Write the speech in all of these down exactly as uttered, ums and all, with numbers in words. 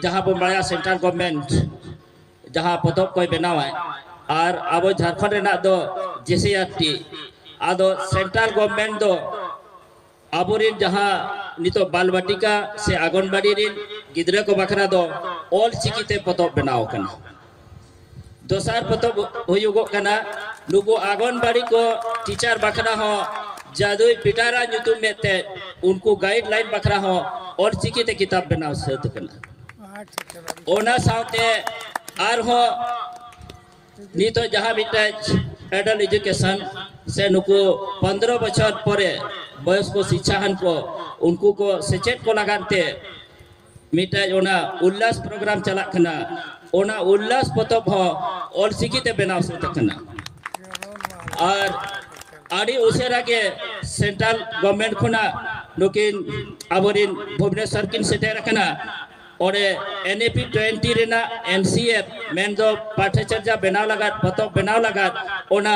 ᱡᱟᱦᱟᱸ ᱵᱚᱱ ᱵᱟᱲᱟᱭᱟ ᱥᱮᱱᱴᱨᱟᱞ ᱜᱚᱵᱷᱚᱨᱱᱢᱮᱱᱴ ᱡᱟᱦᱟᱸ ᱯᱚᱛᱚᱵ ᱠᱚᱭ ᱵᱮᱱᱟᱣᱟᱭ, ᱟᱨ ᱟᱵᱚ ᱡᱷᱟᱲᱠᱷᱚᱸᱰ ᱨᱮᱱᱟᱜ ᱫᱚ ᱡᱮᱥᱮ ᱟᱨ ᱴᱤ᱾ ᱟᱫᱚ ᱥᱮᱱᱴᱨᱟᱞ ᱜᱚᱵᱷᱚᱨᱱᱢᱮᱱᱴ ᱫᱚ ᱟᱵᱚᱨᱮᱱ ᱡᱟᱦᱟᱸ ᱱᱤᱛᱚᱜ ᱵᱟᱞ ᱵᱟᱴᱤᱠᱟ ᱥᱮ ᱟᱜᱚᱱᱵᱟᱲᱤ ᱨᱮᱱ ᱜᱤᱫᱽᱨᱟᱹ ᱠᱚ ᱵᱟᱠᱷᱨᱟ ᱫᱚ ᱚᱞ ᱪᱤᱠᱤ ᱛᱮ ᱯᱚᱛᱚᱵ ᱵᱮᱱᱟᱣ ᱟᱠᱟᱱᱟ᱾ ᱫᱚᱥᱟᱨ ᱯᱚᱛᱚᱵ ᱦᱩᱭᱩᱜᱚᱜ ᱠᱟᱱᱟ, ᱱᱩᱠᱩ ᱟᱜᱚᱱᱵᱟᱲᱤ ᱠᱚ ᱴᱤᱪᱟᱨ ᱵᱟᱠᱷᱨᱟ ᱦᱚᱸ ᱡᱟᱫᱩᱭ ᱯᱤᱴᱟᱨᱟ ᱧᱩᱛᱩᱢ ᱢᱮᱫ ᱛᱮ ᱩᱱᱠᱩ ᱜᱟᱭᱤᱰ ᱞᱟᱭᱤᱱ ᱵᱟᱠᱷᱨᱟ ᱦᱚᱸ ᱚᱞ ᱪᱤᱠᱤ ᱛᱮ ᱠᱤᱛᱟᱵ ᱵᱮᱱᱟᱣ ᱥᱟᱹᱛ ᱟᱠᱟᱱᱟ᱾ ᱚᱱᱟ ᱥᱟᱶᱛᱮ ᱟᱨᱦᱚᱸ ᱱᱤᱛᱚᱜ ᱡᱟᱦᱟᱸ ᱢᱤᱫᱴᱮᱡ ᱮᱰᱟᱞᱴ ᱮᱡᱩᱠᱮᱥᱚᱱ ᱥᱮ ᱱᱩᱠᱩ ᱯᱚᱱᱫᱽᱨᱚ ᱵᱚᱪᱷᱚᱨ ᱯᱚᱨᱮ ᱵᱚᱭᱚᱥ ᱠᱚ ᱥᱤᱪᱪᱷᱟᱦᱟᱱ ᱠᱚ, ᱩᱱᱠᱩ ᱠᱚ ᱥᱮᱪᱮᱫ ᱠᱚ ᱞᱟᱜᱟᱱ ᱛᱮ ᱢᱤᱫᱴᱮᱡ ᱚᱱᱟ ᱩᱞᱞᱟᱥ ᱯᱨᱳᱜᱨᱟᱢ ᱪᱟᱞᱟᱜ ᱠᱟᱱᱟ᱾ ᱚᱱᱟ ᱩᱞᱞᱟᱥ ᱯᱚᱛᱚᱵ ᱦᱚᱸ ᱚᱞᱪᱤᱠᱤ ᱛᱮ ᱵᱮᱱᱟᱣ ᱥᱟᱹᱛ ᱟᱠᱟᱱᱟ᱾ ᱟᱨ ᱟᱹᱰᱤ ᱩᱥᱟᱹᱨᱟ ᱜᱮ ᱥᱮᱱᱴᱨᱟᱞ ᱜᱚᱵᱷᱚᱨᱱᱢᱮᱱᱴ ᱠᱷᱚᱱᱟᱜ ᱱᱩᱠᱤᱱ ᱟᱵᱚᱨᱤᱱ ᱵᱷᱩᱵᱽᱱᱮᱥᱚᱨ ᱠᱤᱱ ᱥᱮᱴᱮᱨ ᱟᱠᱟᱱᱟ᱾ ᱚᱸᱰᱮ ᱮᱱ ᱤ ᱯᱤ ᱴᱩᱭᱮᱱᱴᱤ ᱨᱮᱱᱟᱜ ᱮᱱ ᱥᱤ ᱮᱯᱷ ᱢᱮᱱᱫᱚ ᱯᱟᱴᱷᱮᱪᱟᱨᱡᱟ ᱵᱮᱱᱟᱣ ᱞᱟᱜᱟᱫ, ᱯᱚᱛᱚᱵ ᱵᱮᱱᱟᱣ ᱞᱟᱜᱟᱫ, ᱚᱱᱟ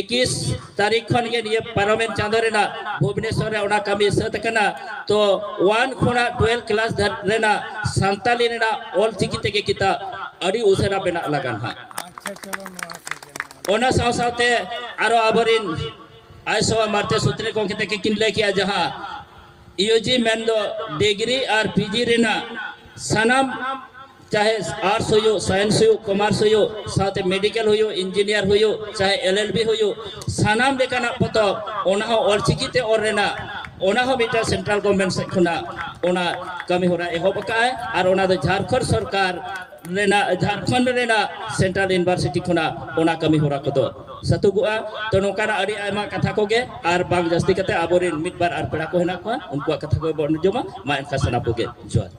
ᱤᱠᱤᱥ ᱛᱟᱹᱨᱤᱠᱷ ᱠᱷᱚᱱ ᱜᱮ ᱱᱤᱭᱟᱹ ᱯᱟᱨᱚᱢᱮᱱ ᱪᱟᱸᱫᱚ ᱨᱮᱱᱟᱜ ᱵᱷᱩᱵᱽᱱᱮᱥᱚᱨ ᱨᱮ ᱚᱱᱟ ᱠᱟᱹᱢᱤ ᱥᱟᱹᱛ ᱟᱠᱟᱱᱟ᱾ ᱛᱚ ᱚᱣᱟᱱ ᱠᱷᱚᱱᱟᱜ ᱴᱩᱭᱮᱞᱵᱷ ᱠᱞᱟᱥ ᱫᱷᱟᱹᱨᱤᱡ ᱨᱮᱱᱟᱜ ᱥᱟᱱᱛᱟᱞᱤ ᱨᱮᱱᱟᱜ ᱚᱞ ᱪᱤᱠᱤ ᱛᱮᱜᱮ ᱠᱤᱛᱟᱵ ᱟᱹᱰᱤ ᱩᱥᱟᱹᱨᱟ ᱵᱮᱱᱟᱜ ᱞᱟᱜᱟᱱ ᱦᱟᱸᱜ᱾ ᱚᱱᱟ ᱥᱟᱶ ᱥᱟᱶᱛᱮ ᱟᱨᱚ ᱟᱵᱚᱨᱤᱱ ᱟᱭᱥᱚ ᱢᱟᱨᱛᱮ ᱥᱩᱛᱨᱮ ᱜᱚᱢᱠᱮ ᱛᱟᱹᱠᱤᱱ ᱠᱤᱱ ᱞᱟᱹᱭ ᱠᱮᱜᱼᱟ, ᱡᱟᱦᱟᱸ ᱤᱭᱩ ᱡᱤ ᱢᱮᱱᱫᱚ ᱰᱤᱜᱽᱨᱤ ᱟᱨ ᱯᱤ ᱡᱤ ᱨᱮᱱᱟᱜ ᱥᱟᱱᱟᱢ, ᱪᱟᱦᱮ ᱟᱨᱴᱥ ᱦᱩᱭᱩᱜ, ᱥᱟᱭᱮᱱᱥ ᱦᱩᱭᱩᱜ, ᱠᱚᱢᱟᱨᱥ ᱦᱩᱭᱩᱜ, ᱥᱟᱶᱛᱮ ᱢᱮᱰᱤᱠᱮᱞ ᱦᱩᱭᱩᱜ, ᱤᱧᱡᱤᱱᱤᱭᱟᱨ ᱦᱩᱭᱩᱜ, ᱪᱟᱦᱮ ᱮᱞ ᱮᱞ ᱵᱤ ᱦᱩᱭᱩᱜ, ᱥᱟᱱᱟᱢ ᱞᱮᱠᱟᱱᱟᱜ ᱯᱚᱛᱚᱵ ᱚᱱᱟ ᱦᱚᱸ ᱚᱞᱪᱤᱠᱤ ᱛᱮ ᱚᱞ ᱨᱮᱱᱟᱜ, ᱚᱱᱟ ᱦᱚᱸ ᱢᱤᱫᱴᱟᱝ ᱥᱮᱱᱴᱨᱟᱞ ᱜᱚᱵᱷᱚᱨᱱᱢᱮᱱᱴ ᱥᱮᱫ ᱠᱷᱚᱱᱟᱜ ᱚᱱᱟ ᱠᱟᱹᱢᱤ ᱦᱚᱨᱟ ᱮᱦᱚᱵ ᱟᱠᱟᱫᱼᱟᱭ᱾ ᱟᱨ ᱚᱱᱟ ᱫᱚ ᱡᱷᱟᱲᱠᱷᱚᱸᱰ ᱥᱚᱨᱠᱟᱨ ᱨᱮᱱᱟᱜ, ᱡᱷᱟᱲᱠᱷᱚᱸᱰ ᱨᱮᱱᱟᱜ ᱥᱮᱱᱴᱨᱟᱞ ᱤᱭᱩᱱᱤᱵᱷᱟᱨᱥᱤᱴᱤ ᱠᱷᱚᱱᱟᱜ ᱚᱱᱟ ᱠᱟᱹᱢᱤ ᱦᱚᱨᱟ ᱠᱚᱫᱚ ᱥᱟᱹᱛᱩᱜᱚᱜᱼᱟ᱾ ᱛᱚ ᱱᱚᱝᱠᱟᱱᱟᱜ ᱟᱹᱰᱤ ᱟᱭᱢᱟ ᱠᱟᱛᱷᱟ ᱠᱚᱜᱮ, ᱟᱨ ᱵᱟᱝ ᱡᱟᱹᱥᱛᱤ ᱠᱟᱛᱮ ᱟᱵᱚᱨᱮᱱ ᱢᱤᱫ ᱵᱟᱨ ᱟᱨ ᱯᱮᱲᱟ ᱠᱚ ᱦᱮᱱᱟᱜ ᱠᱚᱣᱟ, ᱩᱱᱠᱩᱣᱟᱜ ᱠᱟᱛᱷᱟ ᱠᱚ ᱵᱚᱱ ᱟᱸᱡᱚᱢᱟ᱾ ᱢᱟ ᱮᱱᱠᱷᱟᱱ ᱥᱟᱱᱟᱢ ᱠᱚᱜᱮ ᱡᱚᱦᱟᱨ᱾